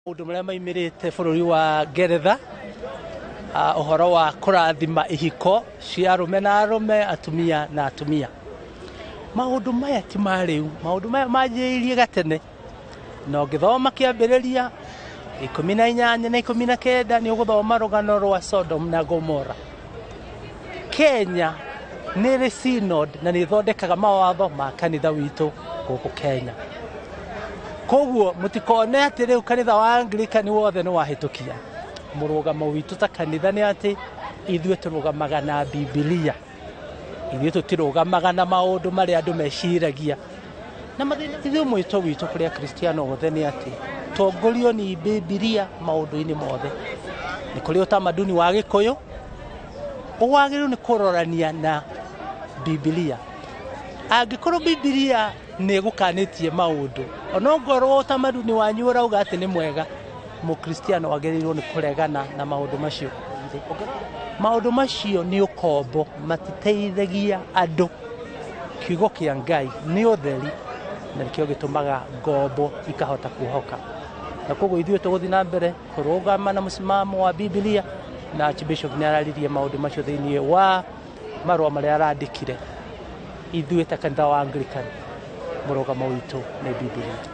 Maũndũ marĩa maimĩrĩte bũrũri wa Ngeretha, ũhoro wa kũrathima ihiko cia arũme na arũme, atumia na atumia. Maũndũ maya ti ma rĩu, maũndũ maya manjĩrĩirie gatene. Na ũngĩthoma Kĩambĩrĩria 18 na 19, nĩ ũgũthoma rũgano rwa Sodom na Gomora. Kenya nĩ ĩrĩ synod na nĩ ĩthondekaga mawatho ma kanitha witũ gũkũ Kenya. Koguo mũtikone atĩ rĩu kanitha wa Anglican wothe nĩ wahĩtũkia. Mũrũgamo witũ ta kanitha nĩ atĩ ithuĩ tũrũgamaga na Bibilia. Ithuĩ tũtirũgamaga na maũndũ marĩa andũ meciragia. Na mathĩna, ithuĩ mwĩto witũ kũrĩ Akristiano othe nĩ atĩ tongorio nĩ Bibilia maũndũ-inĩ mothe. Nĩ kũrĩ ũtamaduni wa Gĩkũyũ wagĩrĩirwo nĩ kũrorania na Bibilia. Angĩkorwo Bibilia nĩ ĩgũkanĩtie maũndũ, onongorwo ũtamaduni wanyu ũrauga atĩ nĩ mwega, Mũkristiano agĩrĩirwo nĩ kũregana na maũndũ macio. Maũndũ macio nĩ ũkombo, matiteithagia andũ. Kiugo kĩa Ngai nĩ ũtheri, na nĩkĩo gĩtũmaga ngombo ikahota kuohoka. Na koguo ithuĩ tũgũthiĩ na mbere kũrũgama na mũsimamo wa Bibilia, na Archbishop nĩ araririe maũndũ macio thĩinĩ wa marũa marĩa arandĩkire. Ithuĩ ta kanitha wa Anglican, mũrũgamo witũ nĩ Bibilia.